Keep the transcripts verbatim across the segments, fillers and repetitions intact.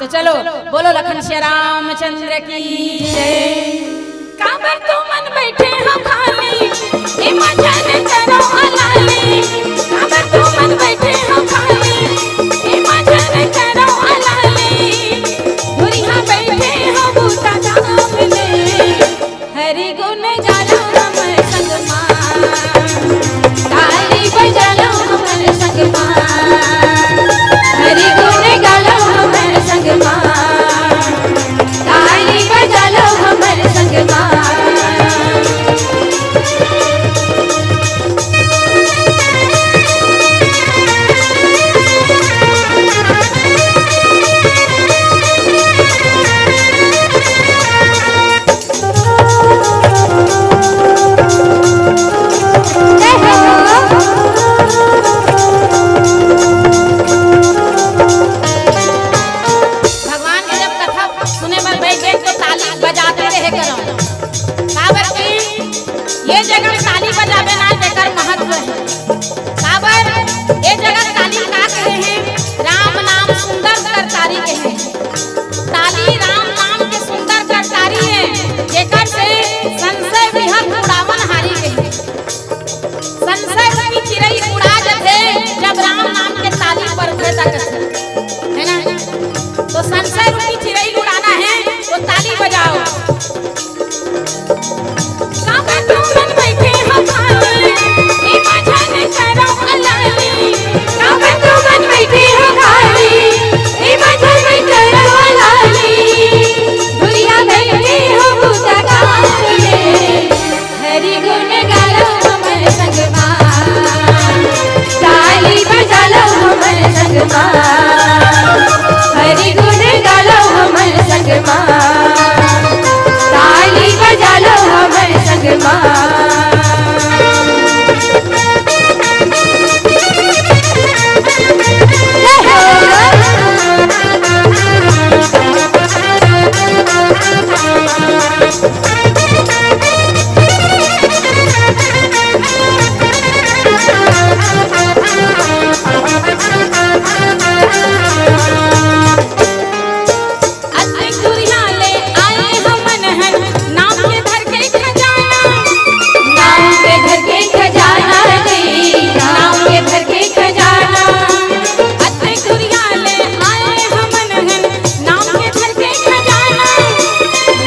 तो चलो, बोलो लखन सिया रामचंद्र की जय। काबर तुमन बइठे हो खाली, ए मजन करो अलाली। काबर तुमन बइठे हो खाली, ए मजन करो अलाली। धुरिहा बइठे हो बूता काम ले, हरि गुण गालो हमर संग मा। ताली बजालो हमर संग मा। हरि गुण गालो हमर संग मा। ताली बजालो हमर संग मा। भगवान के जब कथा सुने बर बैठ जाए तो ताली बजाते रहे करो। काबर कि ये जगह ताली बजाबे ना, तेकर महत्व है। काबर ये जगह ताली का कहे हैं? राम नाम सुंदर करतारी कहे हैं। ताली राम नाम के सुंदर करतारी है, जेकर से संशय विहग उड़ावन हारी कहे। संशय रूपी चिरई उड़ा जथे, जब राम नाम के ताली बजथे त कथे, है ना? तो संशय रूपी चिरई उड़ाना है, तो ताली बजाओ। काबर तुमन बइठे हो खाली, ए मजन करो अलाली। काबर तुमन बइठे हो खाली, ए मजन करो अलाली। धुरिहा बइठे हो बूता काम ले, हरि गुण गालो हमर संग मा। ताली बजालो हमर संग मा। हरि गुण गालो हमर संग मा। ताली बजालो हमर संग मा। जय हो। अतेक दुरिहा ले आए हमन हन, नाम के धर के खजाना। नाम के धर के खजाना जी, नाम के धर के खजाना। अतेक दुरिहा ले आए हमन हन, नाम के धर के खजाना।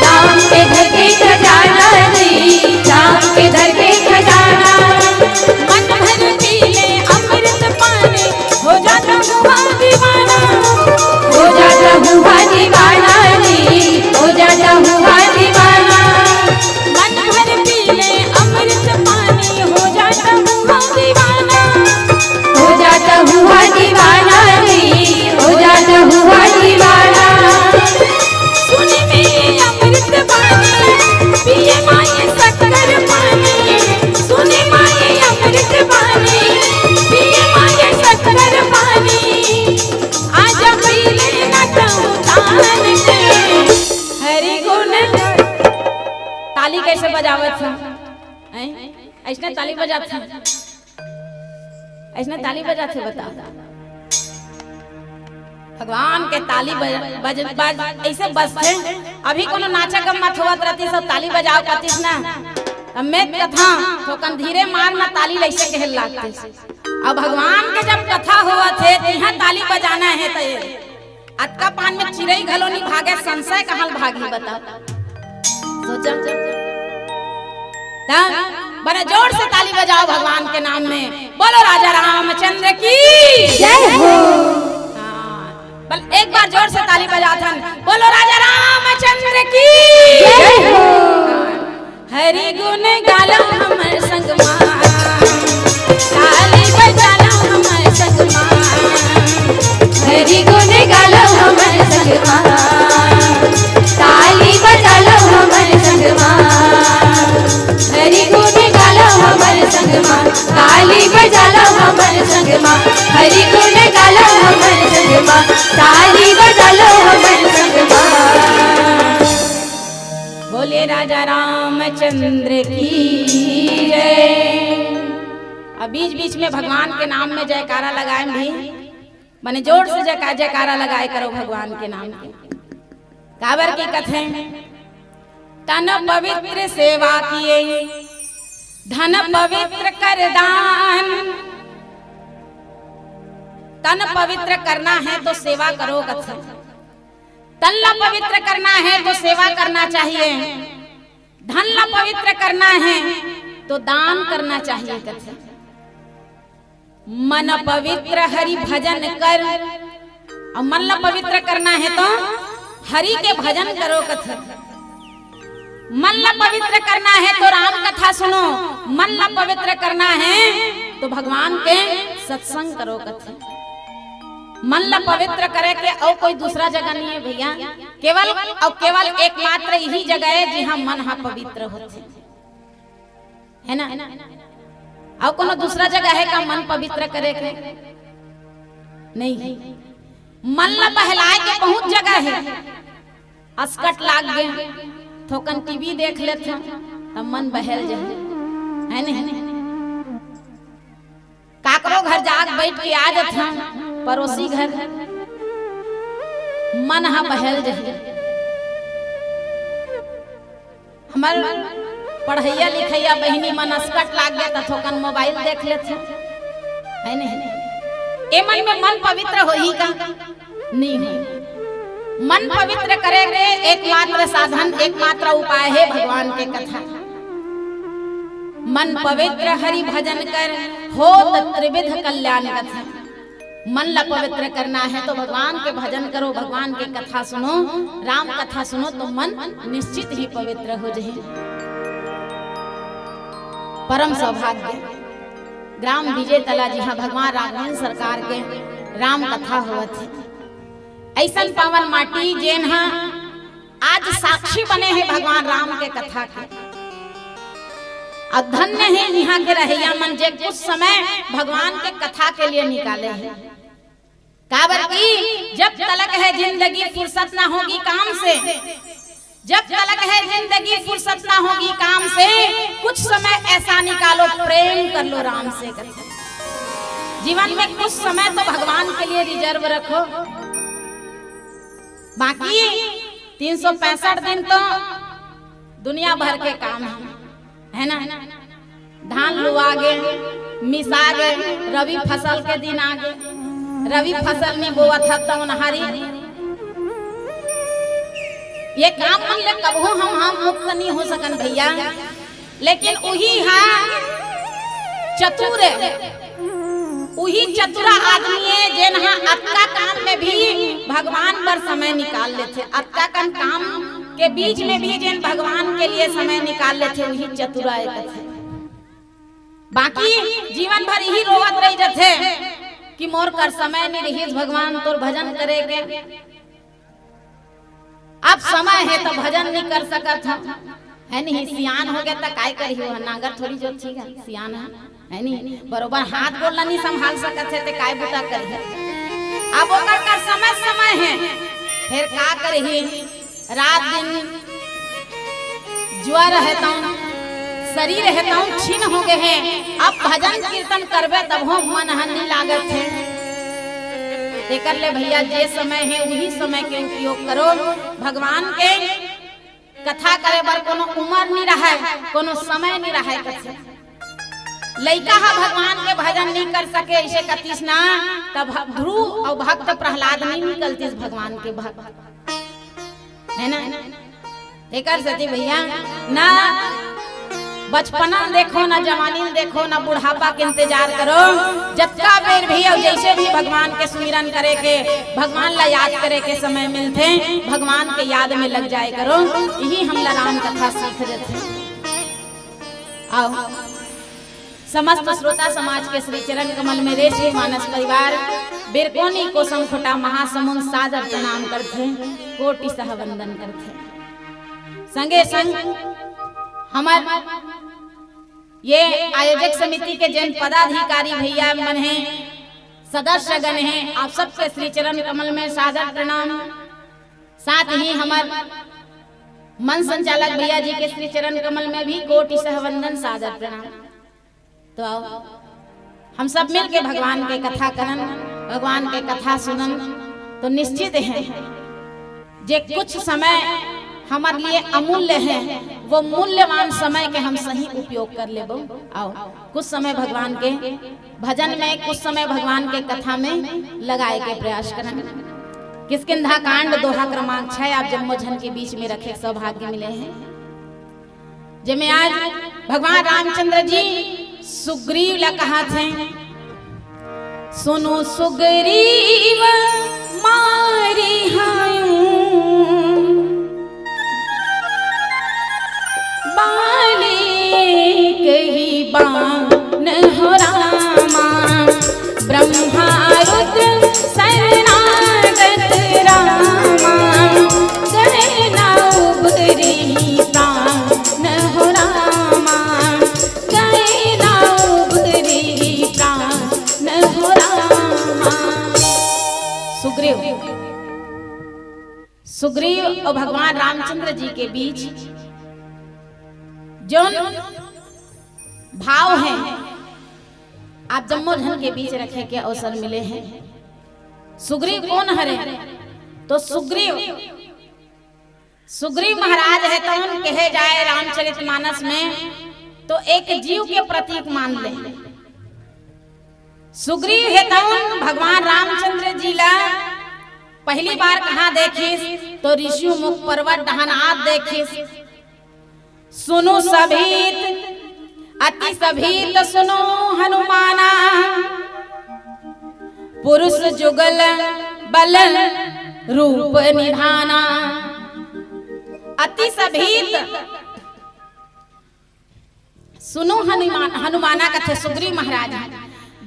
नाम के धर के खजाना जी, नाम के धर के खजाना। मन भर पी ले अमृत पानी, हो जाता हुआ दीवाना। हो जाता हुआ दीवाना जी, हो जाता हुआ दीवाना। मन भर पी ले अमृत पानी, हो जाता हुआ दीवाना। हो जाता हुआ दीवाना जी, हो जाता हुआ दीवाना। सुने माई अमृत पानी, पिए माई शक्कर पानी। सुने माई अमृत पानी, पिए माई शक्कर पानी। आजा पी ले ना तू तान के। हरि गुण। ताली कैसे बजावत है? हैं? ऐसने ताली बजात है। ऐसने ताली बजात है, बता। भगवान के ताली बज, बज, बज, ऐसे बजथे। अभी कोनो नाचा गम्मत होवत रहतिस, सब ताली बजाव कहतिस ना। अब मैं कथा, थोकन धीरे मार ना, ताली लइसे कहे लागतिस। अब भगवान के जब कथा होवत हे, तिहा ताली बजाना हे, त ये अतका पान में चिरई घलो नी भागे, संशय कहाँ भागही, बताओ। सोचा। त बने जोर से ताली बजाओ भगवान के नाम में। बोलो राजा रामचंद्र की जय हो। हाँ, बल एक बार जोर से ताली बजाथन। बोलो राजा रामचंद्र की जय हो। हरि गुण गालो हमर संग मा, ताली बजालो हमर संग मा। हरि गुण गालो हमर संग मा, ताली बजालो हमर संग मा। हरि गुण गालो हमर संग मा, ताली बजालो हमर संग मा। हरि गुण गालो हमर संग मा, ताली बजालो हमर संग मा। बोले राजा रामचंद्र की जय। अब बीच बीच में भगवान के नाम में जयकारा लगाए भी। माने जोर से जयका-, जयकारा लगाए करो भगवान के नाम के। काबर के कथे, तन पवित्र सेवा किए, धन पवित्र कर दान। तन पवित्र करना है तो सेवा करो कथे। तन ला पवित्र करना है तो सेवा करना चाहिए, धन ला पवित्र करना है तो दान करना चाहिए कथे। मन पवित्र हरि भजन कर, अउ मन ला पवित्र करना है तो हरि के भजन करो कथे। मन ला पवित्र करना है तो राम कथा सुनो, मन ला पवित्र करना है तो भगवान के सत्संग करो कथे। मन ला पवित्र करे के अउ कोई दूसरा जगह नहीं है भैया, केवल अउ केवल एकमात्र यही जगह है जिहाँ मन हा पवित्र होथे, है ना? अउ कोनो दूसरा जगह है का मन पवित्र करे के? नहीं है। मन ला बहलाए के बहुत जगह है। असकट लाग गे, थोकन टीवी देख लेथन, त मन बहल जाही, है नहीं? काकरो घर जाग बैठ के आ जाथन, पड़ोसी घर, मन हा बहल जाही। हमर पढ़इया लिखइया बहिनी मन असकट लाग गे त थोकन मोबाइल देख लेथे, है नहीं? ए मन में मन पवित्र होही का? नहीं होही। मन पवित्र करे के एकमात्र साधन, एकमात्र उपाय है भगवान के कथा। मन पवित्र हरि भजन कर, होत त्रिविध कल्याण कथा। मन ला पवित्र करना है तो भगवान के भजन करो, भगवान के कथा सुनो, राम कथा सुनो तो मन निश्चित ही पवित्र हो जाए। परम सौभाग्य ग्राम विजय तला जिहाँ भगवान राघवेंद्र सरकार के राम कथा होवत है। ऐसन पावन माटी जेन हा आज साक्षी बने हे भगवान राम के कथा के। अउ धन्य हे इहाँ के रहइया मन जे कुछ समय भगवान के कथा के लिए निकाले हे। काबर कि जब तलक है जिंदगी फुर्सत ना होगी काम से, जब तलक है जिंदगी फुर्सत ना होगी काम से, कुछ समय ऐसा निकालो प्रेम कर लो राम से। जीवन में कुछ समय तो भगवान के लिए रिजर्व रखो, बाकी तीन सौ पैंसठ दिन तो दुनिया भर के काम है, है ना? धान लुआ गे, मिसा गे, रवि फसल के दिन आ गे, रवि फसल नहीं बोवत ह त ओनहारी ये काम मन ले कबहू हम, हम मुक्त नहीं हो सकन भैया। लेकिन उही हा चतुर हे, उही चतुरा आदमी हे जेन हा अतका काम में भी भगवान बर समय निकाल लेथे, अतका कन काम के बीच में भी जेन भगवान के लिए समय निकाल लेथे, उही चतुरा हे कथे। बाकी जीवन भर इही रोवत रहि जथे कि मोर कर समय नहीं रहिस भगवान तोर भजन करे के। अब समय हे त भजन नहीं कर सकत ह, है नहीं? सियान हो गे त काय करही, वो नांगर थोड़ी जोतही गा, सियान ह, है नहीं? बरोबर हाथ गोड़ ला नहीं संभाल सकत हे, ते काय बुता करही? अब ओकर कर समय समय हे, फिर का करही? रात दिन ज्वर हे तौन, शरीर हे तौन क्षीण हो गे हे। अब भजन कीर्तन करबे तबहो मन ह नहीं लागत हे। तेकर ले भैया, जे समय हे, उही समय के उपयोग करो। भगवान के कथा करे बर कोनो उमर नहीं रहय, कोनो समय नहीं रहय। कथे लइका ह भगवान के भजन नहीं कर सके, इसे कतिस ना, तब ध्रुव अउ भक्त प्रहलाद नहीं निकलतिस भगवान के भक्त, है ना? तेकर सेती भैया, ना बचपना ल देखो, ना जवानी ल देखो, ना बुढ़ापा के इंतजार करो। जतका बेर भी अउ जैसे भी भगवान के सुमिरन करे के, भगवान ला याद करे के समय मिलथे, भगवान के याद में लग जाए करो। यही हमला राम कथा सीख देथे। अउ समस्त श्रोता समाज के श्री चरण कमल में रेशमी मानस परिवार बिरकोनी कोसम खोटा महासमुंद सादर प्रणाम करथे, कोटि सह वंदन करथे। संगे संग हमर ये आयोजक समिति के जेन पदाधिकारी भैया मन हे, सदस्यगण हे, आप सबके श्री चरण कमल में सादर प्रणाम। साथ ही हमर मंच संचालक भैया जी के श्री चरण कमल में भी कोटि सह वंदन सादर प्रणाम। तो आओ हम सब मिल के भगवान के कथा करन। भगवान के कथा सुनन तो निश्चित है जे कुछ समय हमारे लिए अमूल्य है, वो मूल्यवान समय के हम सही उपयोग कर लेबो। आओ, कुछ समय भगवान के भजन में, कुछ समय भगवान के कथा में लगाए के प्रयास करन। किष्किंधा कांड, दोहा क्रमांक छह, आप जम्मो झन के बीच में रखे के सौभाग्य मिले है, जेमे आज भगवान रामचंद्र जी सुग्रीव ला कहाथे, सुनो सुग्रीव मारी हायूं, बाली कही बान हो रामा, ब्रह्मा रुद्र शरणागत रामा, गए ना उबरी प्राण हो रामा, गए ना उबरी प्राण हो रामा। सुग्रीव, सुग्रीव और भगवान रामचंद्र जी के बीच जोन भाव है, आप जम्मो झन के बीच रखे के अवसर मिले है। सुग्रीव कोन हरे? तो सुग्रीव, सुग्रीव महाराज हे तउन कहे जाए रामचरितमानस में, तो एक जीव के प्रतीक मान ले। सुग्रीव हे तउन भगवान रामचंद्र जी ला पहली बार कहाँ देखिस? तो ऋषिमुख पर्वत डहन आत देखिस। सुनो सभीत अति सभीत सुनो हनुमाना, पुरुष जुगल बल रूप निधाना। अति सभीत सुनो हनुमान, हनुमाना कथे सुग्रीव महाराज।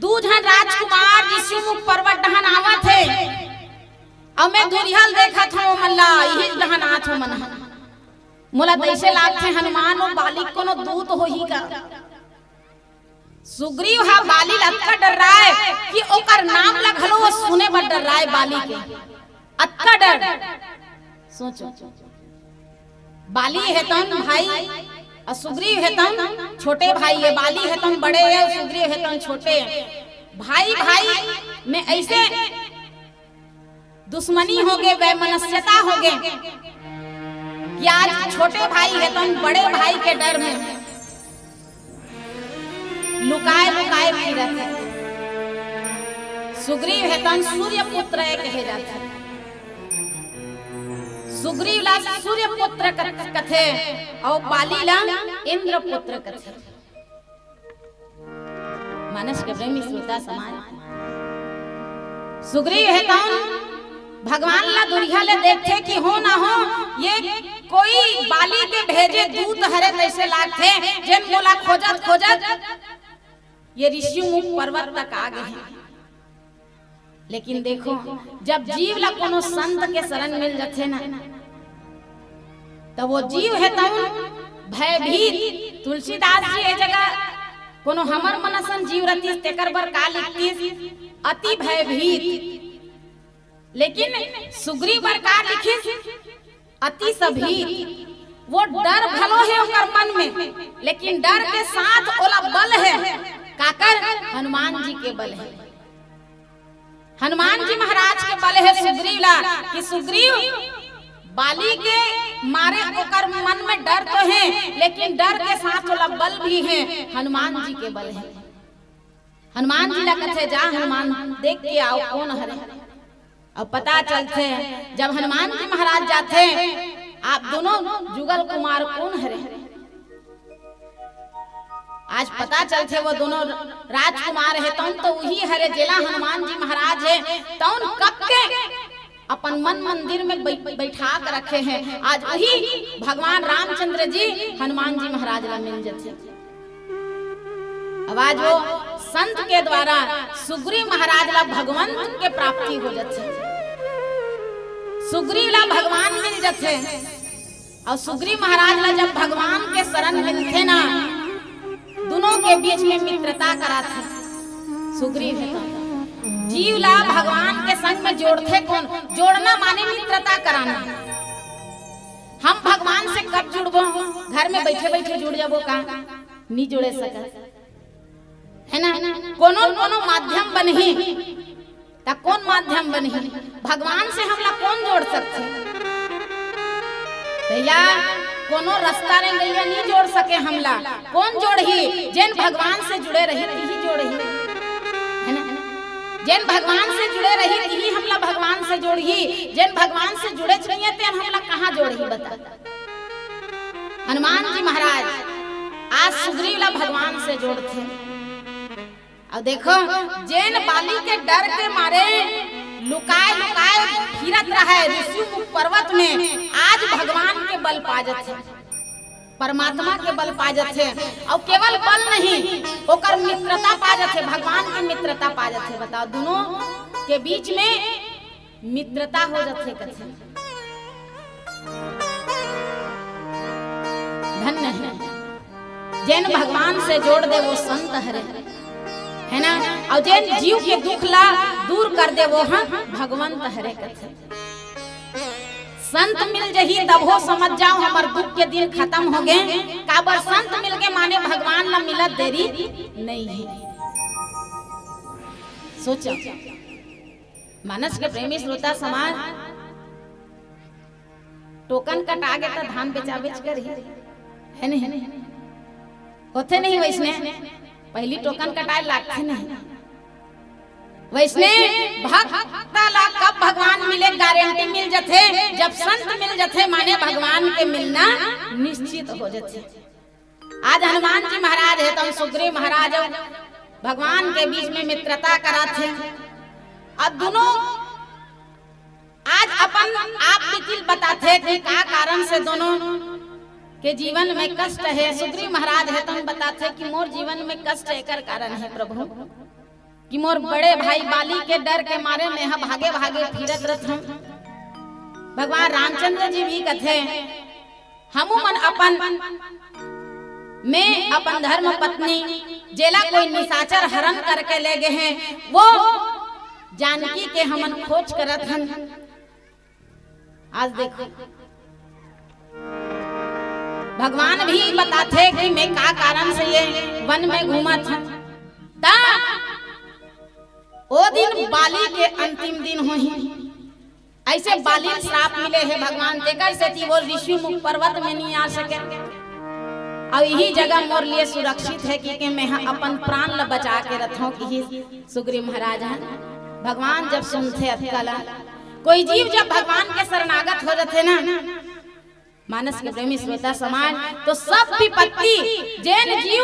दू झन राजकुमार ऋषिमुख पर्वत डहन आवत हे, अउ मैं दुरिहा ले देखत हंव ओमन ला, इही डहन आत हे ओमन ह। मोला तइसे लागथे हनुमान ओ बाली कोनो दूत होही का। सुग्रीव हा बाली ला अतका डर्राय कि ओकर नाम ला घलो वो सुने बर डर्राय बाली के। अतका डर। सोचो, बाली हे तउन भाई अउ सुग्रीव हे तउन छोटे भाई हे। बाली हे तउन बड़े हे, सुग्रीव हे तउन छोटे हे। भाई भाई में अइसे दुश्मनी होगे, वैमनस्यता होगे कि आज छोटे भाई हे तउन बड़े भाई के डर में लुकाए लुकाए फिरत हे। सुग्रीव हे तउन सूर्य पुत्र ए कहे जाथे। सुग्रीव ला सूर्य पुत्र कथ-, कथे अउ बाली ला इंद्र पुत्र कथे। मानस के प्रेमी श्रोता समाज, सुग्रीव हे तउन भगवान ला दुरिहा ले देखथे कि हो ना हो, ये कोई बाली के भेजे दूत हरे तइसे लागथे, जेन मोला खोजत खोजत ये ऋषिमुख पर्वत तक आ गे हे। लेकिन देखो, जब जीव ला कोनो संत के शरण मिल जाथे ना, त वो जीव हे तउन भयभीत। तुलसीदास जी ए जगह कोनो हमर मन असन जीव रतिस, तेकर बर का लिखतिस? अति भयभीत। लेकिन सुग्रीव बर का लिखिस? अति सभीत। वो डर घलो हे ओकर मन में, लेकिन डर के साथ ओला बल हे। काकर? हनुमान जी के बल हे। हनुमान जी महाराज के बल हे सुग्रीव ला कि सुग्रीव, बाली के मारे ओकर मन में डर तो हे, लेकिन डर के साथ ओला बल भी हे, हनुमान जी के बल हे। हनुमान जी ला कथे, "जा हनुमान, देख के आओ कोन हरे।" अउ पता चलथे, जब हनुमान जी महाराज जाथे, "आप दूनों जुगल कुमार कोन हरे?" आज पता चलथे वो दूनों राजकुमार हे, तउन तो उही हरे जेला हनुमान जी महाराज हे तउन कब के अपन मन मंदिर में बै-, बैठा के रखे हे। आज उही भगवान रामचंद्र जी हनुमान जी महाराज ला मिल जथे। अब आज वो संत के द्वारा सुग्रीव महाराज ला भगवंत के प्राप्ति हो जथे, सुग्रीव ला भगवान मिल जथे। अउ सुग्रीव महाराज ला जब भगवान के शरण मिलथे ना, दूनों के बीच में मित्रता कराथे। सुग्रीव हे त जीव ला भगवान के संग में जोड़थे कोन? जोड़ना माने मित्रता कराना। हम भगवान से कब जुड़बो? घर में बइठे बइठे जुड़ जाबो का? नी जुड़े सकत, हे ना? कोनो न कोनो माध्यम बनही। त कोन माध्यम बनही? भगवान से हमला कोन जोड़ सकथे? भैया, कोनो रास्ता रेंगइया नहीं जोड़ सके हमला। कोन जोड़ही? जेन भगवान से जुड़े रही, तिही जोड़ही, है ना? जेन भगवान से जुड़े रही, तिही हमला भगवान से जोड़ही। जेन भगवान से जुड़े नइये, तेन हमला कहाँ जोड़ही, बता? हनुमान जी महाराज आज सुग्रीव ला भगवान से जोड़थे। अउ देखो, जेन बाली के डर के मारे लुकाए लुकाए फिरत रहय ऋषिमुख पर्वत में, आज भगवान के बल पा जथे, परमात्मा के बल पा जथे। अउ केवल बल नहीं, ओकर मित्रता पा जथे, भगवान के मित्रता पा जथे। बताओ, दोनों के बीच में मित्रता हो जथे कथे। धन्य है, जेन भगवान से जोड़ दे वो संत हरे, है ना? अउ जेन जीव के दुख ला दूर कर दे वो ह भगवंत हरे कथे। संत मिल जही तभो समझ जाओ हमर दुख के दिन खतम हो गे। काबर संत मिल के माने भगवान ला मिलत देरी नहीं है। सोचो, मानस के प्रेमी श्रोता समाज, टोकन कटा गे त धान बेचाबेच करही, है नहीं? होथे नहीं वइसने? पहिली टोकन कटाए लागथे नहीं? वइसने भक्त ला कब भगवान मिले, गारंटी मिल जथे, जब संत मिल जथे, माने भगवान के मिलना निश्चित हो जथे। आज हनुमान जी महाराज हे, त सुग्रीव महाराज भगवान के बीच में मित्रता कराथे। अब दोनों आज अपन आप बीती ल बताथे कि का कारण से दोनों के जीवन में कष्ट हे। सुग्रीव महाराज हे, त बताथे कि मोर जीवन में कष्ट एकर कारण हे प्रभु, कि मोर बड़े भाई बाली के डर के मारे मेंहा भागे भागे फिरत रथंव। भगवान रामचंद्र जी भी कथे, हमू मन अपन, में अपन धर्म पत्नी, जेला कोई निशाचर हरण करके ले गे हे, वो जानकी के हमन खोज करत हन। आज देखो, भगवान भी बताथे कि मैं का कारण से ये वन में घूमत हन। त ओ दिन बाली के अंतिम दिन होही। अइसे बाली ल श्राप मिले हे भगवान, तेकर सेती वो ऋषिमुख पर्वत में नहीं आ सके। अउ इही जगह मोर लिए सुरक्षित हे, कि, कि मेंहा अपन प्राण ल बचा के रथंव, किहिस सुग्रीव महाराज ह। भगवान जब सुनथे अतका ला, कोई जीव जब भगवान के शरणागत हो जथे ना, मानस के प्रेमी श्रोता समाज, तो सब विपत्ति, जेन जीव,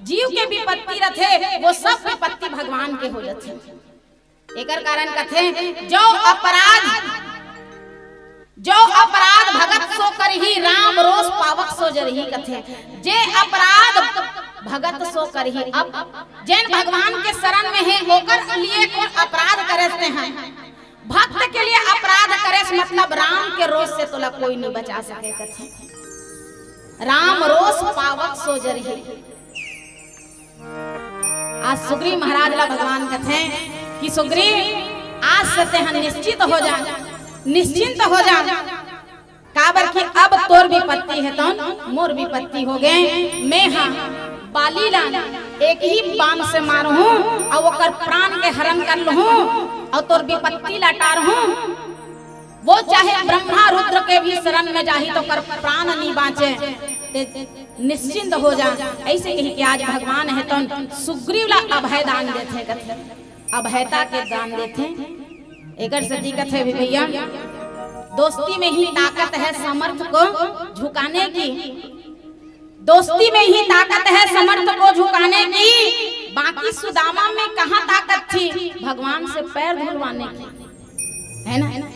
जीव के विपत्ति रथे, वो सब विपत्ति भगवान के हो जथे। एकर कारण कथे, जो अपराध, जो अपराध भगत सो करही, राम रोष पावक सो जरही कथे। जे अपराध भगत सो करही, अब जेन भगवान के शरण में हे, ओकर लिए कोई अपराध करे से हैं, भक्त के लिए अपराध करे से मतलब राम के रोष से तोला कोई नहीं बचा सके कथे। राम रोष पावक सो जरही। आज सुग्रीव महाराज ला भगवान कथे कि सुग्रीव, आज से तेहा निश्चित हो जा, निश्चिंत हो जा, काबर कि अब तोर विपत्ति हे तौन मोर विपत्ति हो गे। मेंहा बाली ला एक ही बाण से मारहूं अउ ओकर प्राण के हरण कर लूहूं अउ तोर विपत्ति ला टारहूं। वो चाहे ब्रह्मा रुद्र के भी शरण में जाही तो ओकर प्राण नहीं बांचे, ते निश्चिंत हो जा। अइसे कहि के आज भगवान हे तौन सुग्रीव ला अभय दान देथे, कथे अभयता के दान देथे। एकर सेती कथे भी भैया, दोस्ती में ही ताकत है समर्थ को झुकाने की, दोस्ती में ही ताकत है समर्थ को झुकाने की, बाकी सुदामा में कहाँ ताकत थी भगवान से पैर धुलवाने की, है ना?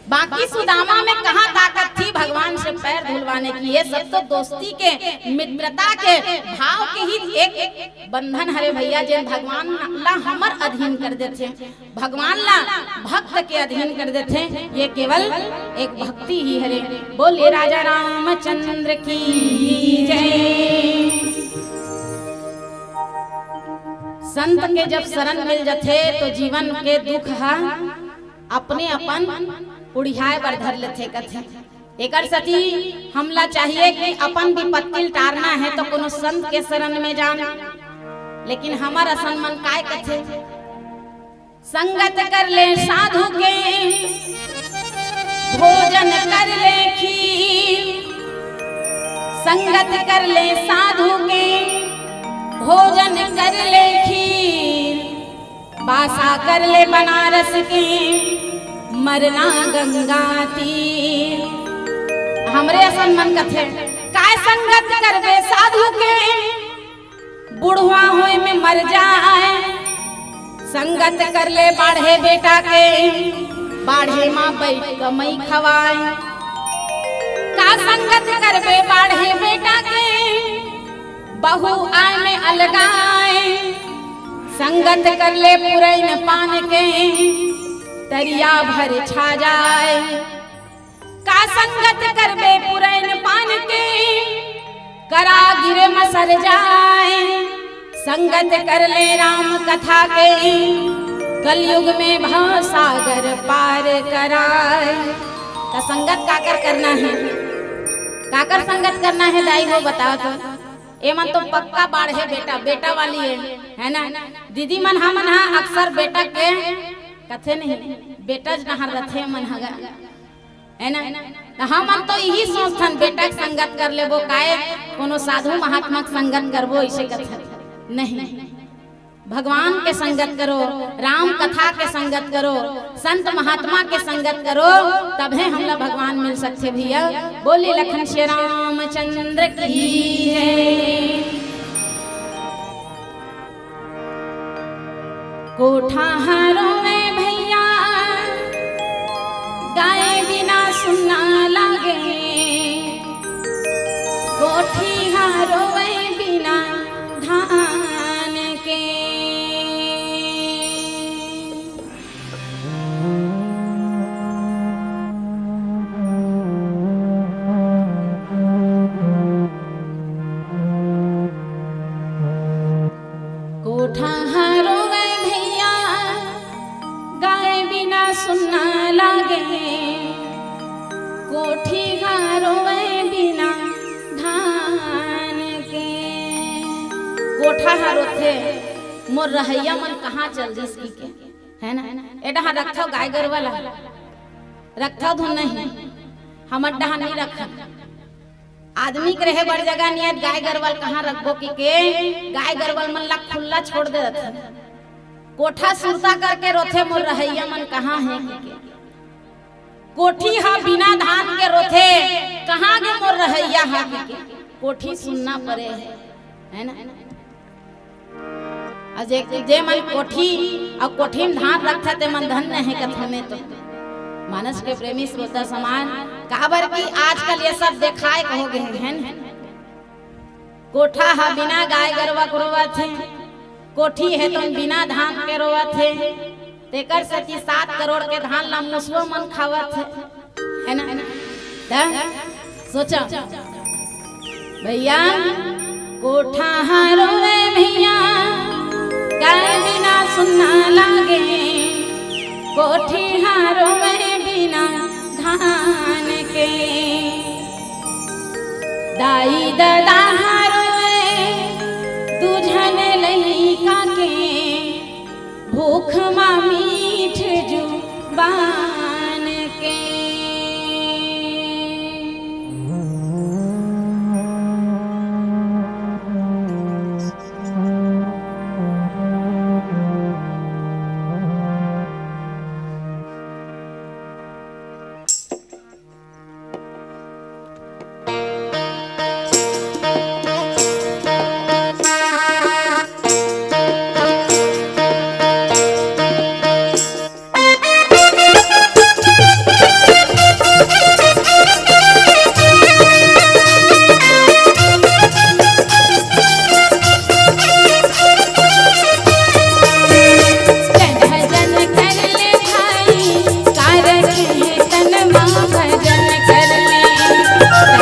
बाकी सुदामा में कहाँ ताकत थी भगवान से पैर धुलवाने की? ये सब तो दोस्ती के, मित्रता के भाव के ही एक बंधन हरे भैया, जेन भगवान ला हमर अधीन कर देथे। भगवान ला भक्त के अधीन कर देथे, ये केवल एक भक्ति ही हरे। बोलिए राजा रामचंद्र की जय। संत के जब शरण मिल जथे तो जीवन के दुख ह अपने अपन उड़िहाए बर धर लेथे कथे। एकर सेती हमला चाहिए कि अपन विपत्ति ल टारना हे तो कोनो संत के शरण में जान। लेकिन हमर असन मन काय कथे? संगत कर ले साधु के, भोजन कर ले खीर। संगत कर ले साधु के, भोजन कर ले खीर। बासा कर ले बनारस के, मरना गंगा तीर। हमरे असन मन कथे, काय संगत करबे साधु के, बुढ़वा होय में मर जाय। संगत कर ले बाढ़े बेटा के, बाढ़े माँ बैठ कमई खवाय। का संगत करबे बाढ़े बेटा के, बहू आय में अलगाय। संगत कर ले पुरैन पान के, तरिया भर छा जाय। का संगत करबे पुरैन पान के, करा गिरे मसर जाय। संगत कर ले राम कथा के, कलयुग में भव सागर पार कराय। त संगत काकर करना हे, काकर संगत करना हे दाई हो बताओ तो। एमन तो पक्का बाढ़े बेटा, बेटा वाली हे, हे ना? दीदी मन हमन हा अक्सर बेटा के कथे नहीं, बेटा ज नहर रथे मन हगा। हे ना? त हमन तो इही सोचथन, बेटा के संगत कर लेबो, काय कोनो साधु महात्मा के संगत करबो, इसे कथन नहीं। भगवान के संगत करो, राम कथा के संगत करो, संत महात्मा के संगत करो, तभे हमला भगवान मिल सकथे भैया। बोले लखन श्री रामचंद्र की जय। कोठा हा रोवे भैया, गाय बिना सुन्ना लागे। कोठी हा रोवे बिना धान के। कोठा हा रोवे भैया, गाय बिना सुन्ना लागे। कोठी हा रोवे बिना धान के। कोठा हा रोथे, मोर रहइया मन कहाँ चल दिस कहिके, हे ना? ए डहा रखथव गाय गरवा ला, रखथव धुन नहीं, हमर डहा नहीं रखन। आदमी के रहे बर जगह नियत, गाय गरवा ल कहाँ रखबो कहिके, गाय गरवा मन ला खुल्ला छोड़ दे रथे। कोठा सुरता करके रोथे, मोर रहइया मन कहाँ हे कहिके। कोठी हा बिना धान के रोथे, कहाँ गे मोर रहइया हा कहिके। कोठी सुन्ना परे हे, हे ना? अउ जे, जे मन कोठी अउ कोठी म धान रखथे, ते मन धन्य हे कथन में तो। मानस के प्रेमी श्रोता समाज, काबर कि आजकल ये सब देखाय के हो गे हे, हे न? कोठा हा बिना गाय गरवा के रोवत हे, कोठी हे तो बिना धान के रोवत हे, तेकर सेती सात करोड़ के धान ला मुसवा मन खावत हे। हे ना? त सोचा भैया, कोठा हा रोवे भैया, गाय बिना सुन्ना लागे। कोठी हा रोवे बिना धान के, दाई ददा हा रोवे दू झन लइका के। भूख मा मीठ जुबान के।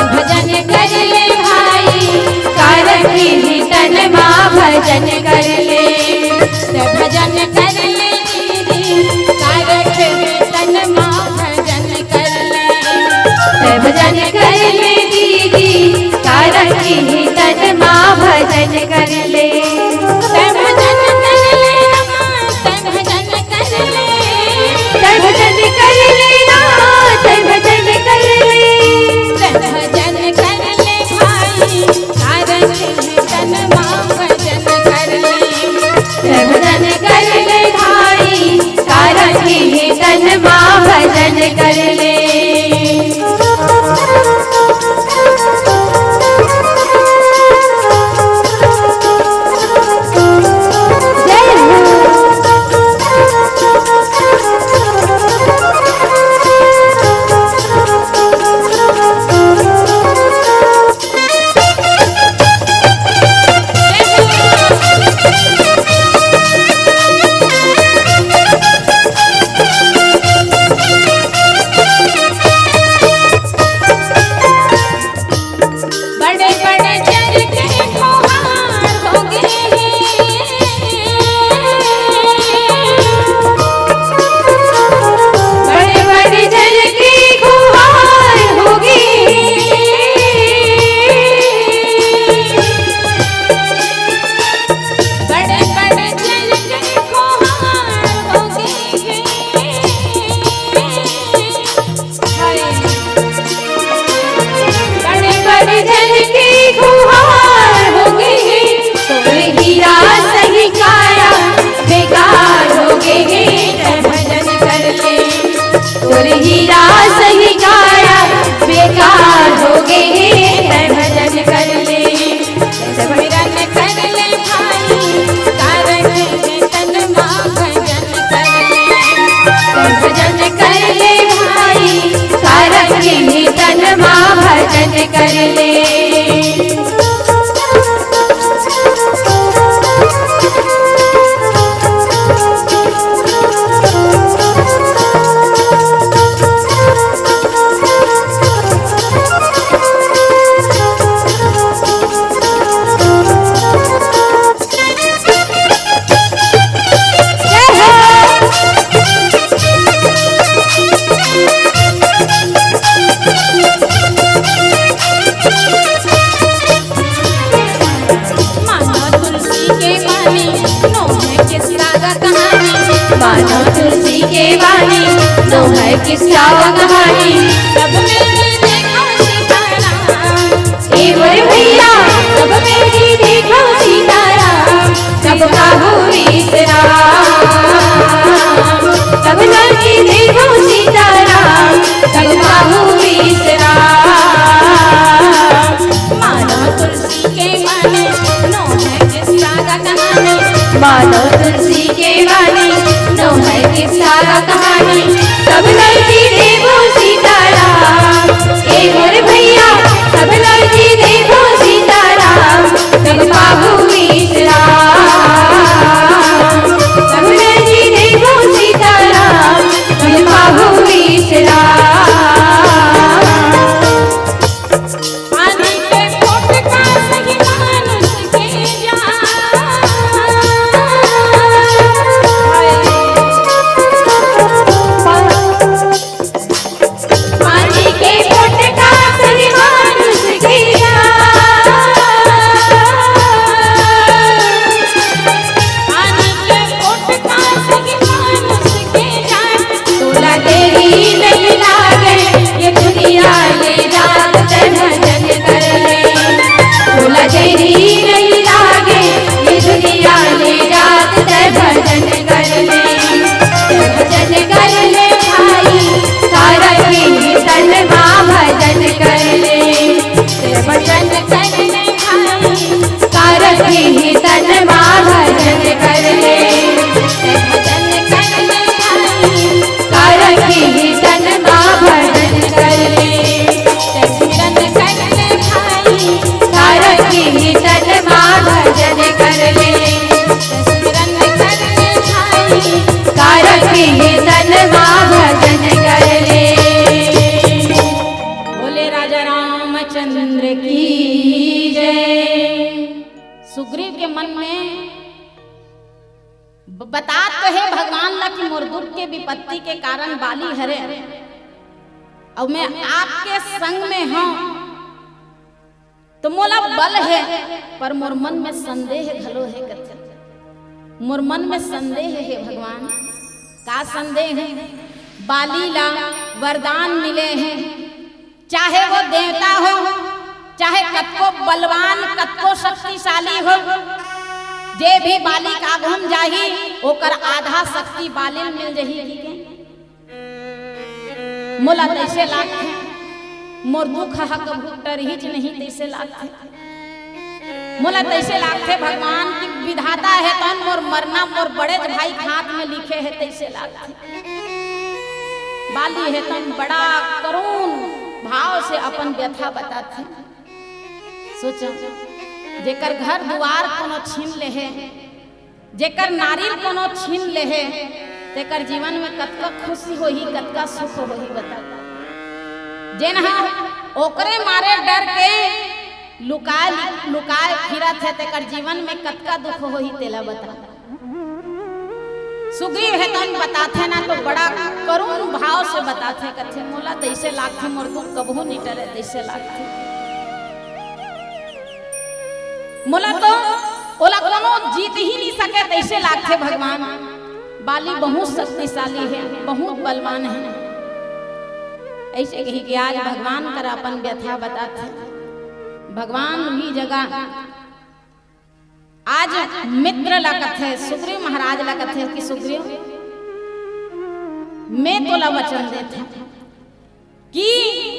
भजन कर ले भाई, का रखे हे तन मा भजन कर ले। त भजन कर ले दीदी, का रखे हे तन मा भजन कर ले। त भजन कर ले दीदी, का रखे हे तन मा भजन कर ले। त भजन कर ले अम्मा, त भजन कर कर ले। मानो तुलसी के बानी, नोहे किस्सा का कहानी। मानो तुलसी के बानी, नोहे किस्सा का कहानी। सब में ही देखो सीताराम। ए मोर भैया, सब में ही देखो सीताराम। सब पाहु विश्राम। सब में ही देखो सीताराम। सब पाहु विश्राम। मानो तुलसी के बानी, नोहे किस्सा का कहानी। मानो तुलसी के बानी, नोहे किस्सा का कहानी। सब लौटी देवो सीताराम। ए मोर भैया, सब लौटी देवो सीताराम। सब पाहु विश्राम। सब लौटी देवो सीताराम। सब पाहु विश्राम। पानी के घोट का सही मानुष के जान। पानी के घोट का सही मानुष के जान। पानी के घोट का सही मानुष के जान। तोला देरी नहीं लागे, ये दुनिया ले जात ते भजन कर ले। तोला देरी नहीं लागे, ये दुनिया ले जात ते भजन कर ले। ते भजन कर ले भाई, कारक ही तन मा भजन कर ले। ते भजन कर ले भाई, कारक ही तन मा भजन कर ले। ते भजन कर ले भाई, कारक ही तन मा भजन कर ले। ते सिमरन कर ले भाई, कारक ही तन मा भजन कर ले। ते सिमरन कर ले भाई, कारक ही तन मा भजन कर ले। बोले राजा रामचंद्र की जय। सुग्रीव के मन में ब-, बतात तो हे भगवान ला कि मोर दुख के विपत्ति के कारण बाली हरे, अउ मैं आपके संग में हंव, तो मोला बल हे, पर मोर मन में संदेह घलो हे कथे। मोर मन में संदेह हे भगवान। का संदेह हे? बाली ला वरदान मिले हे, चाहे वो देवता हो, चाहे कतको बलवान, कतको शक्तिशाली हो, जे भी बाली के आगू म जाही, ओकर आधा शक्ति बाली ल मिल जही। मोला तइसे लागथे, मोर दुख ह कभू टरहीच नहीं, तइसे लागथे। मोला तइसे लागथे भगवान कि विधाता हे तौन मोर मरना मोर बड़ेच भाई के हाथ में लिखे हे, तइसे लागथे। बाली हे तौन बड़ा करुण भाव से अपन व्यथा बताथे। सोचो, जेकर घर दुआर कोनो छीन लेहे, जेकर नारी ल कोनो छीन लेहे, तेकर जीवन में कतका खुशी होही, कतका सुख होही, बता। जेन ह ओकरे मारे डर के लुकाए, लुकाए फिरत हे, तेकर जीवन में कतका दुख होही, तेला बता। सुग्रीव हे तौन बताथे ना, तो बड़ा करुण भाव से बताथे, कथे, "मोला तइसे लागथे, मोर दुख कबहू नइ टरे, तइसे लागथे।" मोला तो ओला कोनो जीत ही नइ सके, तइसे लागथे भगवान। बाली बहुत शक्तिशाली हे, बहुत बलवान हे। अइसे कहि के आज भगवान करा अपन व्यथा बताथे। भगवान उही जगह आज मित्र ला कथे, सुग्रीव महाराज ला कथे कि सुग्रीव, मैं तोला वचन देथंव कि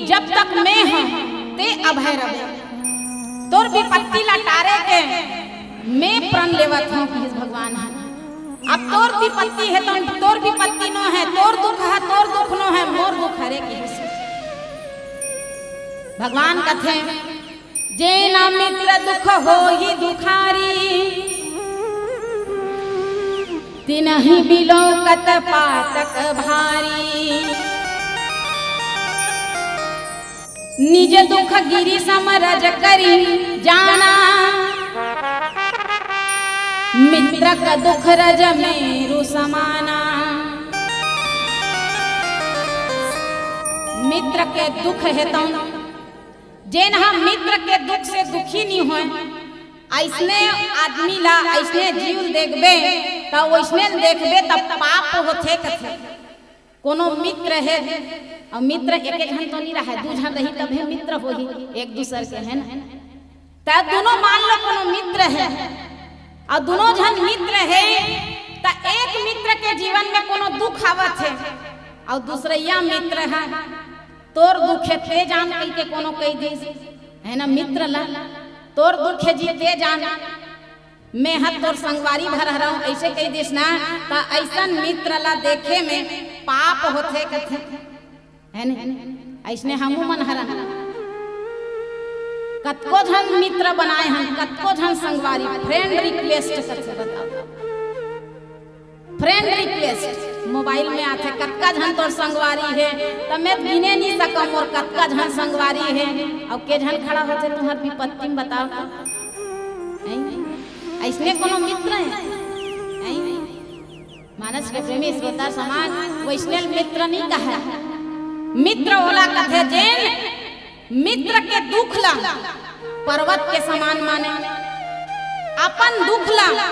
जब तक मैं हंव, तें अभय रह। तोर विपत्ति ला टारे के मैं प्रण लेवत हंव, कहिस भगवान ह। अब तोर विपत्ति हे, तो तोर विपत्ति नो हे, तोर दुख हे, तोर दुख नो हे, मोर दुख हरे, कहिस। भगवान कथे, "जेना मित्र दुख होही दुखारी, तिनहि बिलोकत पातक भारी। निज दुख गिरि सम रज करि जाना, मित्रक दुख रज मेरु समाना।" मित्र के दुख हे तौन, जेन ह मित्र के दुख से दुखी नी होय, अइसने आदमी ला, अइसने जीव ल देखबे, त वइसने ल देखबे, त पाप होथे कथे। कोनो मित्र हे, अउ मित्र एके झन तो नी रहय, दू झन रही तभे मित्र होही एक दूसर के, हे ना? त दुनो मान लो कोनो मित्र हे, अउ दुनो झन मित्र हे, त एक मित्र के जीवन में कोनो दुख आवत हे, अउ दूसरइया मित्र ह तोर दुख हे ते जान कहिके कोनो कहि दिस, हे ना, मित्र ला, "तोर दुख हे जी ते जान, मैं ह तोर संगवारी भर हरंव," अइसे कहि दिस ना, त अइसन मित्र ला देखे में पाप होथे कथे, हे ने? अइसने हमू मन हरन, कतको झन मित्र बनाए हन, कतको झन संगवारी, friend request कथे, बताओ। Friend request mobile में आथे, "कतका झन तोर संगवारी हे?" त मैं गिने नी सकंव मोर कतका झन संगवारी हे। अउ के झन खड़ा होथे तुंहर विपत्ति में, बताओ तो। हैं? अइसने कोनो मित्र हे? हैं? मानस के प्रेमी श्रोता समाज, वइसने ल मित्र नी कहय। मित्र ओला कथे जेन मित्र के दुख ला पर्वत के समान माने, अपन दुख ला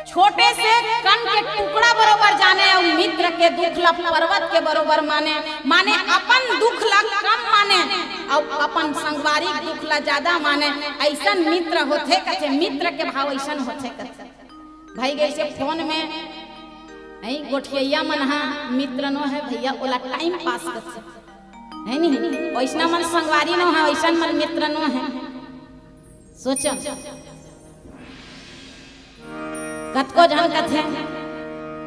छोटे से कण के टुकड़ा बरोबर जाने अउ मित्र के दुख ला पर्वत के बरोबर माने, माने अपन दुख ला कम माने अउ अपन संगवारी के दुख ला ज्यादा माने। अइसन मित्र होथे कथे, मित्र के भाव अइसन होथे कथे। भाई, जइसे फोन में, हैं, गोठियइया मन ह मित्र नो हे भइया, ओला time pass कथे, हे नी? वइसना मन संगवारी नो हे, वइसन मन मित्र नो हे। सोचो, कतको झन कथे,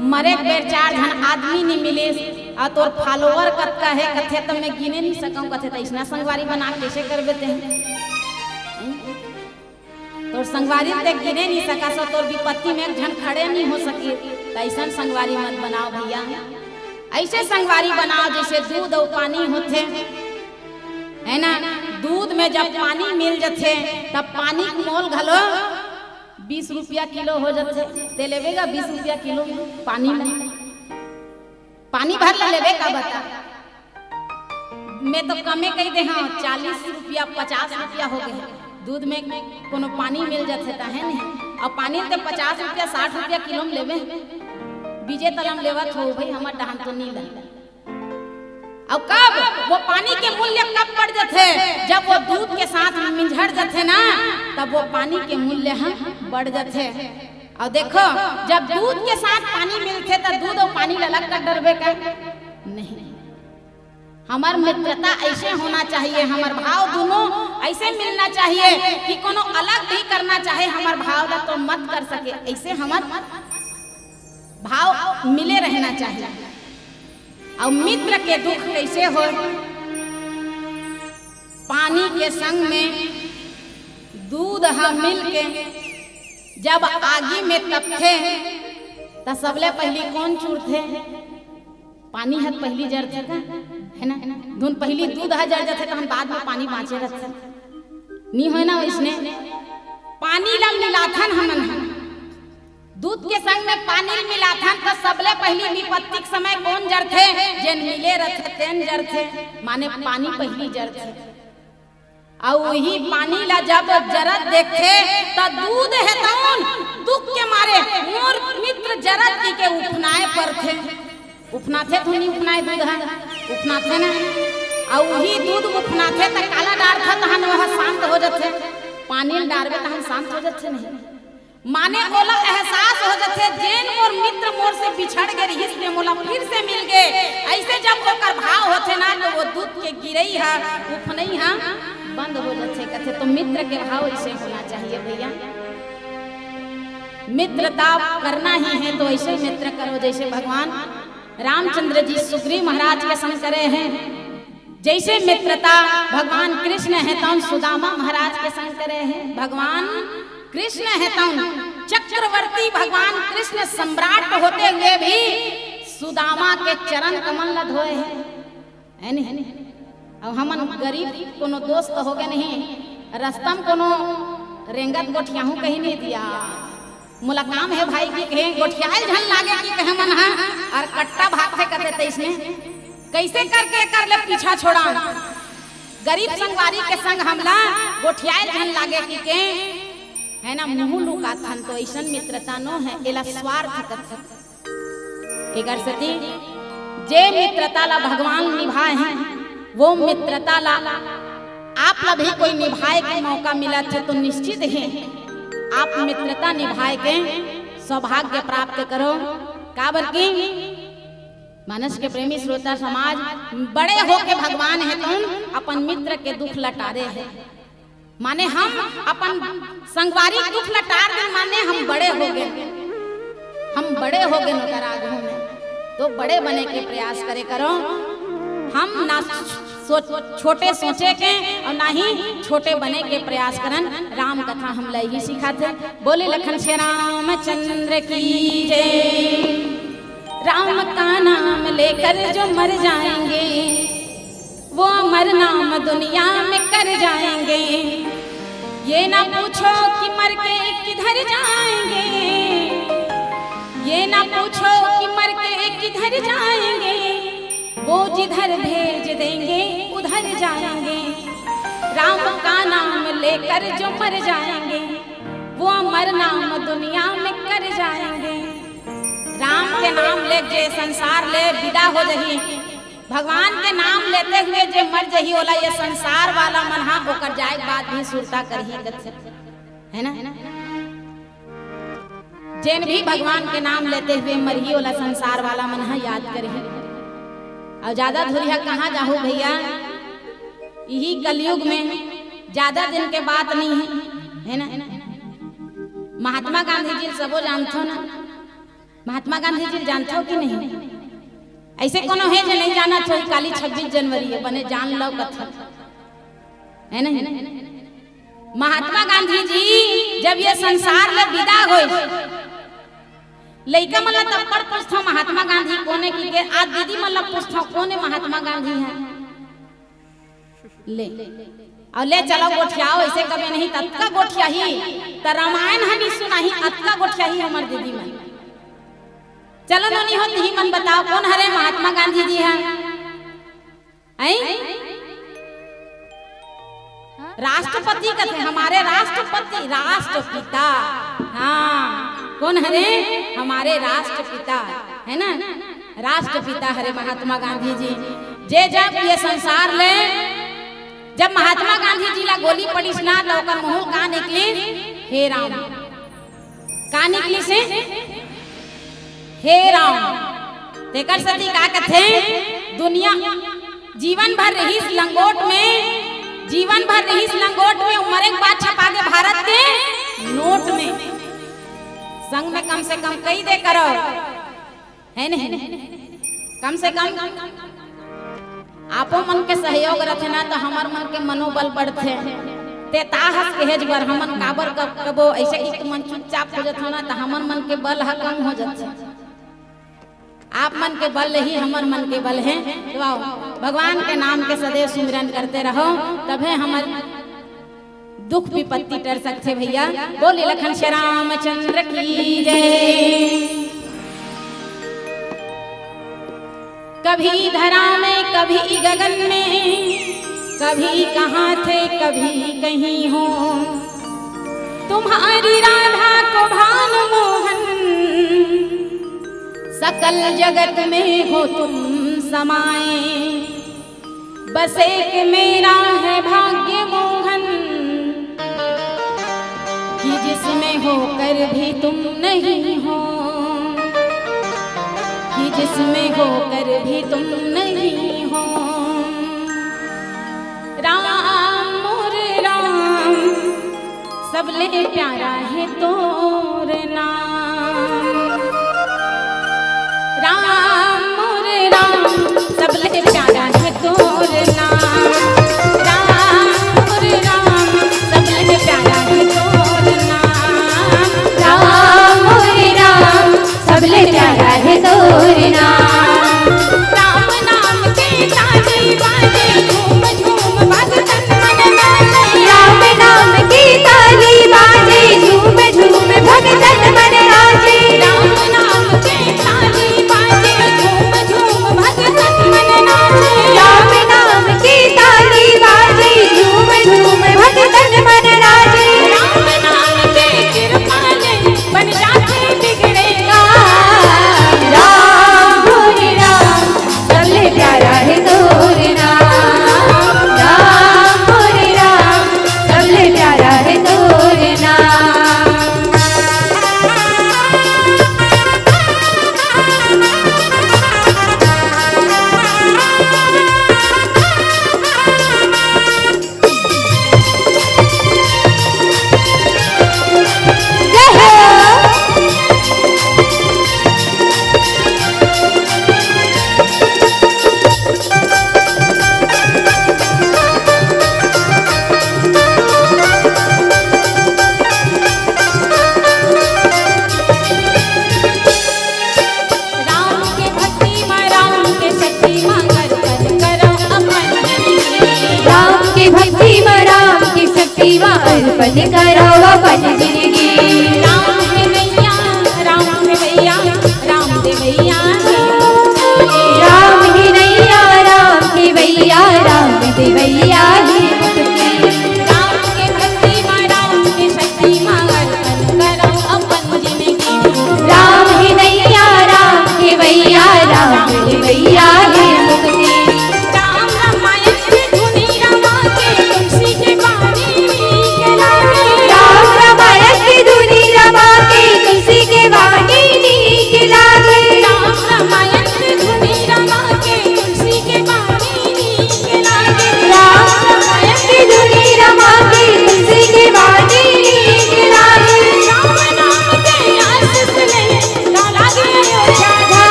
"मरे के बेर चार झन आदमी नी मिलिस, अउ तोर follower कतका हे?" कथे, "त मैं गिने नी सकंव," कथे, "त अइसना संगवारी बना के कइसे करबे तें?" तोर संगवारी ते गिने नी सकस, तोर विपत्ति में एक झन खड़े नी हो सके, त अइसन संगवारी मत बनाओ भइया। अइसे संगवारी बनाओ जइसे दूध अउ पानी होथे, हे ना? दूध में जब पानी मिल जथे, तब पानी के मोल घलो बीस रुपया किलो हो जथे। ते लेबे गा बीस रुपया किलो पानी ला? पानी भर ला लेबे का, बता? मैं तो कमे कहि दे हंव, चालीस रुपया, पचास रुपया हो गे हे। दूध में कोनो पानी मिल जथे त, हे नहीं? अउ पानी ल ते पचास रुपया, साठ रुपया किलो में लेबे, बीजे तलम लेवत हो भई, हमर डहान तो नी लगे। अउ कब वो पानी के मूल्य कब बढ़ जथे? जब वो दूध के साथ मिंझड़ जथे ना, तब वो पानी के मूल्य ह बढ़ जथे। अउ देखो, जब दूध के साथ पानी मिलथे, त दूध अउ पानी ल अलग कर डरबे का? नहीं। हमर मित्रता अइसे होना चाहिए, हमर भाव दुनों अइसे मिलना चाहिए कि कोनो अलग भी करना चाहे, हमर भाव ला तो मत कर सके, अइसे हमर भाव मिले रहना चाहिए। अउ मित्र के दुख कइसे होय? पानी के संग में दूध ह मिल के जब आगी में तपथे, त सबले पहिली कोन चुरथे? पानी ह पहिली जरथे का, हे ना? धुन पहिली दूध ह जर जथे, तहन बाद में पानी बांचे रथे। नी होय ना वइसने? पानी ला मिलाथन हमन ह। दूध के संग में पानी ल मिलाथन, त सबले पहिली विपत्ति के समय कोन जरथे? जेन मिले रथे, तेन जरथे। माने पानी पहिली जरथे। अउ उही पानी ला जब जरत देखथे, त दूध हे तउन दुख के मारे, "मोर मित्र जरत," कहिके उफनाए परथे। उफनाथे तो नी उफनाए दूध ह? उफनाथे ना। अउ उही दूध उफनाथे, त काला डारथा, तहन ओह शांत हो जथे। पानी ल डारबे, तहन शांत हो जथे नहीं। माने ओला एहसास हो जथे, जेन मोर मित्र मोर से बिछड़ गे रिहिस, ते मोला फिर से मिल गे। अइसे जब ओकर भाव होथे ना, त वो दूध के गिरई ह, उफनई ह बंद हो जथे। कथे तो मित्र के भाव अइसे होना चाहिए भइया। मित्रता करना ही हे तो अइसे मित्र करो, जइसे भगवान रामचंद्र जी सुग्रीव महाराज के संग करे हे। जइसे मित्रता भगवान कृष्ण हे तउन सुदामा महाराज के संग करे हे, भगवान कृष्ण हे तउन चक्रवर्ती भगवान कृष्ण सम्राट होते हुए भी सुदामा के चरण कमल ल धोए हे, हे नहीं? अब हमन गरीब कोनो दोस्त होगे नहीं, रस्ता म कोनो रेंगत गोठियाहूँ कहीं नहीं दिया। मोला काम हे भाई कि कहे गोठियाए झन लागे कि कहे मन हा, अउ कट्टा भागथे कथे तइसने। कइसे करके एकर ले पीछा छोड़ा? गरीब संगवारी के संग हमला गोठियाए झन लागे कि के, हे ना, मुँह लुकाथन तो अइसन मित्रता नो हे, एला स्वार्थ कथे। एकर सेती जे मित्रता ला भगवान निभाए हे, वो मित्रता ला आप ला भी कोई निभाए के मौका मिलत हे तो निश्चित ही आप मित्रता निभाए के सौभाग्य प्राप्त करो। काबर कि मानस के प्रेमी श्रोता समाज, बड़े होके भगवान हे तउन अपन मित्र के दुख ल टारे हे। माने हम अपन संगवारी के दुख ल टार देन, माने हम बड़े होगे, हम बड़े होगे ओकर आगू में। तो बड़े बने के प्रयास करे करो। हम ना सो-, छोटे सोचे के अउ ना ही छोटे बने के प्रयास करन। राम कथा हमला इही सिखाथे। बोले लखन श्री रामचंद्र की जय। राम का नाम लेकर जो मर जाएंगे, वो अमर नाम दुनिया में कर जाएंगे। ये ना पूछो कि मर के किधर जाएंगे, ये ना पूछो कि मर के किधर जाएंगे, वो जिधर भेज देंगे उधर जाएंगे। राम का नाम लेकर जो मर जाएंगे, वो अमर नाम दुनिया में कर जाएंगे। राम के नाम ले जे संसार ले विदा हो जही, भगवान के नाम लेते हुए जे मर जही, ओला ये संसार वाला मन हा ओकर जाए के बाद भी सुरता करही कथे, हे ना? जेन भी भगवान के नाम लेते हुए मरही, ओला संसार वाला मन हा याद करही। अउ जादा धुरिहा कहाँ जाहू भइया, इही कलयुग में जादा दिन के बात नहीं हे, हे ना? महात्मा गांधी जी ल सबो जानथो ना? महात्मा गांधी जी ल जानथो कि नहीं? अइसे कोनो हे जे नहीं जानत होही? काली छब्बीस जनवरी हे, बने जान लव कथन, हे नहीं? महात्मा गांधी जी जब ये संसार ले विदा होइस, लइका मन ला तब पूछथव महात्मा गांधी कोन हे कि के, आज दीदी मन ला पूछथव कोन हे महात्मा गांधी हे। ले, अउ ले चलो गोठियाओ, अइसे कबे नहीं, ततका गोठियाही, त रामायण ह नहीं सुनाही, अतका गोठियाही हमर दीदी मन। चलो नोनी हो, तिही मन बताओ, कोन हरे महात्मा गांधी जी ह? हैं? राष्ट्रपति कथे, हमारे राष्ट्रपति, राष्ट्रपिता। हाँ, कोन हरे? हमारे राष्ट्रपिता, हे ना? राष्ट्रपिता हरे महात्मा गांधी जी। जे जब ये संसार ले, जब महात्मा गांधी जी ला गोली पड़िस ना, त ओकर मुँह का निकलिस? हे राम। का निकलिस हे? हे राम। तेकर सेती का कथे, दुनिया जीवन भर रहिस लंगोट में, जीवन भर रहिस लंगोट में, मरे के बाद छपा गे भारत के नोट में। संग में कम से कम कहि दे करो, हे नहीं? कम से कम आपो मन के सहयोग रथे ना, त हमर मन के मनोबल बढ़थे। ते ताहस कहेच बर हमन काबर कब-, कबो अइसे कि तुमन चुपचाप हो जथव ना, त हमर मन के बल ह कम हो जथे। आप मन के बल ही हमर मन के बल हे। तो आओ, भगवान के नाम के सदैव सुमिरन करते रहो, तभे हमर दुख विपत्ति टर सकथे भइया। बोले लखन श्री रामचंद्र की जय। कभी धरा में, कभी गगन में, कभी कहाँ थे, कभी कहीं हो। तुम्हारी राधा को भानु मोहन, सकल जगत में हो तुम समाए। बस एक मेरा है भाग्य मोहन, कि जिसमें होकर भी तुम नहीं हो, कि जिसमें होकर भी तुम नहीं हो। राम मोरे राम, सबले प्यारा हे तोर नाम। राम मोरे राम, सबले प्यारा हे तोर नाम।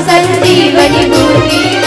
संजीवनी बूटी